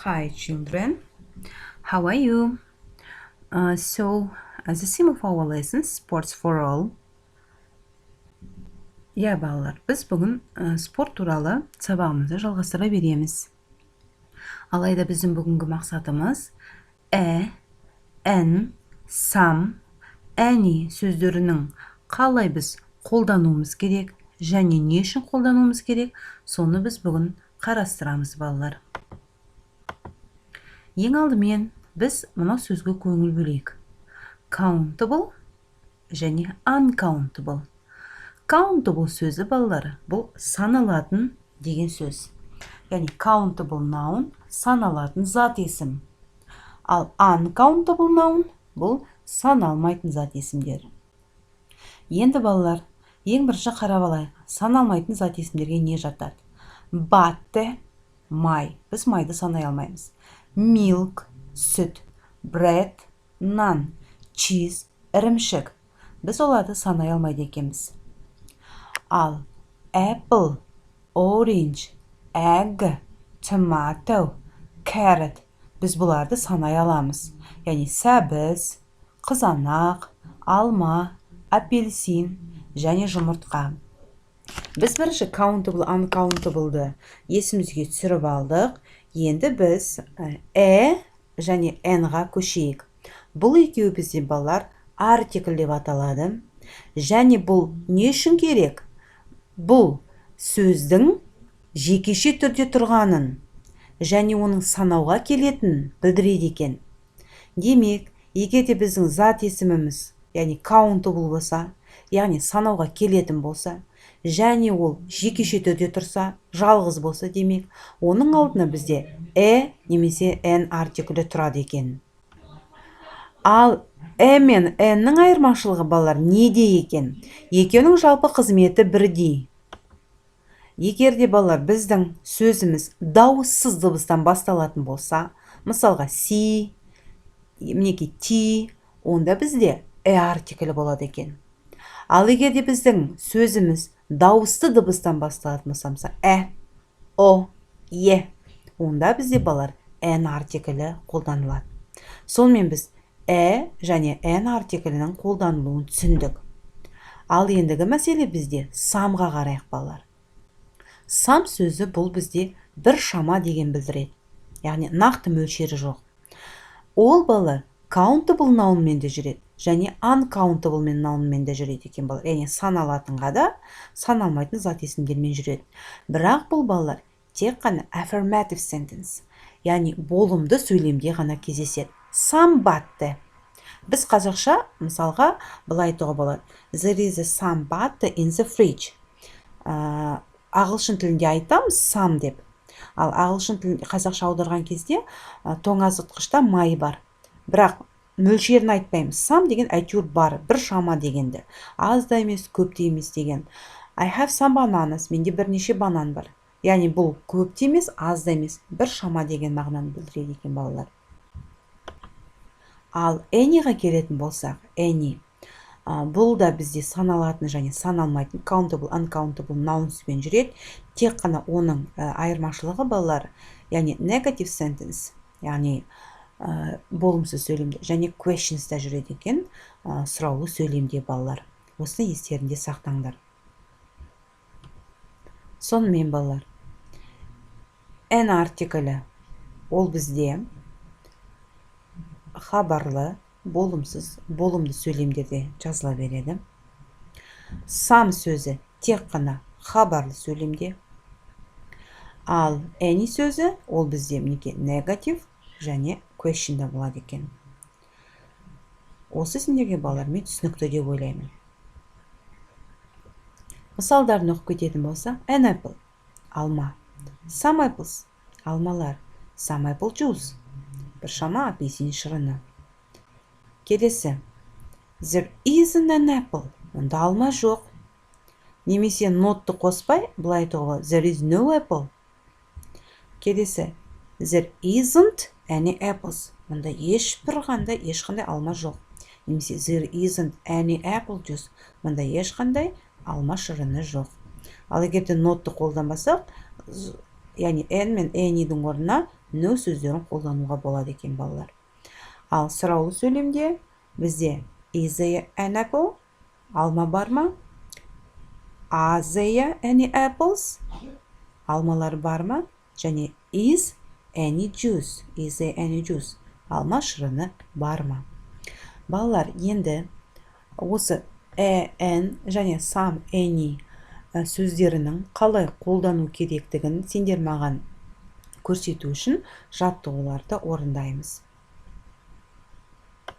Hi, children. How are you? So, as the theme of our lesson, Sports for All. Иә, балалар, біз бүгін спорт туралы сабағымызды жалғастыра береміз. Алайда біздің бүгінгі мақсатымыз a, an, some, any сөздерінің қалай біз қолдануымыз керек және не үшін қолдануымыз керек, соны біз бүгін қарастырамыз, балалар. Ең алдымен біз мынау сөзге көңіл бөлейік: countable және uncountable. Countable сөзі, балалар, бұл саналатын деген сөз, яғни countable noun — саналатын зат есім, ал uncountable noun — бұл саналмайтын зат есімдер. Енді, балалар, ең бірінші қарап алайық, саналмайтын зат есімдерге не жатады? Butter — май, біз майды санай алмаймыз. Milk — сүт, bread — нан, cheese — ірімшік, біз оларды санай алмайды екенбіз. Ал apple, orange, egg, tomato, carrot — біз бұларды санай аламыз, яғни сәбіз, қызанақ, алма, апельсин және жұмыртқа. Біз бірінші countable, uncountable-ды есімізге түсіріп алдық. Енді біз a және an-ға көшейік. Бұл екеуі бізде, балалар, артикль деп аталады. Және бұл не үшін керек? Бұл сөздің жекеше түрде тұрғанын және оның санауға келетінін білдіреді екен. Демек, егер де біздің зат есіміміз, яғни countable болса, яғни санауға келетін болса және ол жекеше түрде тұрса, жалғыз болса, демек, оның алдына бізде a немесе an артиклі тұрады екен. Ал a мен an-нің айырмашылығы, балалар, неде екен? Екеуінің жалпы қызметі бірдей. Егер де, балалар, біздің сөзіміз дауыссыз дыбыстан басталатын болса, мысалға, c, мінекей, t, онда бізде a артиклі болады екен. Ал егер де біздің сөзіміз дауысты дыбыстан басталатын болса, мысалы, ә, о, е, онда бізде, балалар, an артиклі қолданылады. Сонымен, біз a және an артиклінің қолданылуын түсіндік. Ал ендігі мәселе бізде some-ға қарайық, балалар. Some сөзі бұл бізде бір шама деген білдіреді, яғни нақты мөлшері жоқ. Ол, балалар, countable noun-мен де жүреді және uncountable noun-мен де жүреді екен, балалар, яғни саналатынға да, саналмайтын зат есімдермен жүреді. Бірақ бұл, балалар, тек қана affirmative sentence, яғни болымды сөйлемде ғана кездеседі. Some butter. Біз қазақша, мысалға, былай айтуға болады: "There is a some butter in the fridge." Ағылшын тілінде айтамыз some деп, ал ағылшын тілін қазақша аударған кезде тоңазытқышта май бар, бірақ мөлшерін айтпаймыз. Some деген әйтеуір бар, бір шама дегенді, аз да емес, көп те емес деген. I have some bananas — менде бірнеше банан бар, яғни бұл көп те емес, аз да емес, бір шама деген мағынаны білдіреді екен, балалар. Ал any-ға келетін болсақ, any бұл да бізде саналатын және саналмайтын, countable, uncountable nouns-пен жүреді. Тек қана оның айырмашылығы, балалар, яғни negative sentence, яғни болымсыз сөйлемде және questions-та жүреді екен, сұраулы сөйлемде. Балалар, осыны естерінде сақтаңдар. Сонымен, балалар, an артиклі ол бізде хабарлы, болымсыз, болымды сөйлемдерде жазыла береді. Some сөзі тек қана хабарлы сөйлемде, ал any сөзі ол бізде, мінекей, negative және question-да болады екен. Осы сендерге, балалар, мен түсінікті деп ойлаймын. Мысалдарын оқып кететін болсақ: an apple — алма, some apples — алмалар, some apple juice — біршама апельсин шырыны. Келесі: there isn't an apple — мұнда алма жоқ. Немесе not-ты қоспай, былай айтуға болады: there is no apple. Келесі: there isn't any apples — мұнда ешбір қандай, ешқандай алма жоқ. Немесе there isn't any apple juice — мұнда ешқандай алма шырыны жоқ. Ал егер де not-ты қолданбасақ Яғни an мен any-дің орнына no сөздерін қолдануға болады екен, балалар. Ал сұраулы сөйлемде бізде is there an apple? Алма бар ма? Are there any apples? Алмалар бар ма? Және is any juice? Is there any juice? Алма шырыны бар ма? Балалар, енді осы a, an және some, any сөздерінің қалай қолдану керектігін сендер маған көрсету үшін жаттығуларды орындаймыз.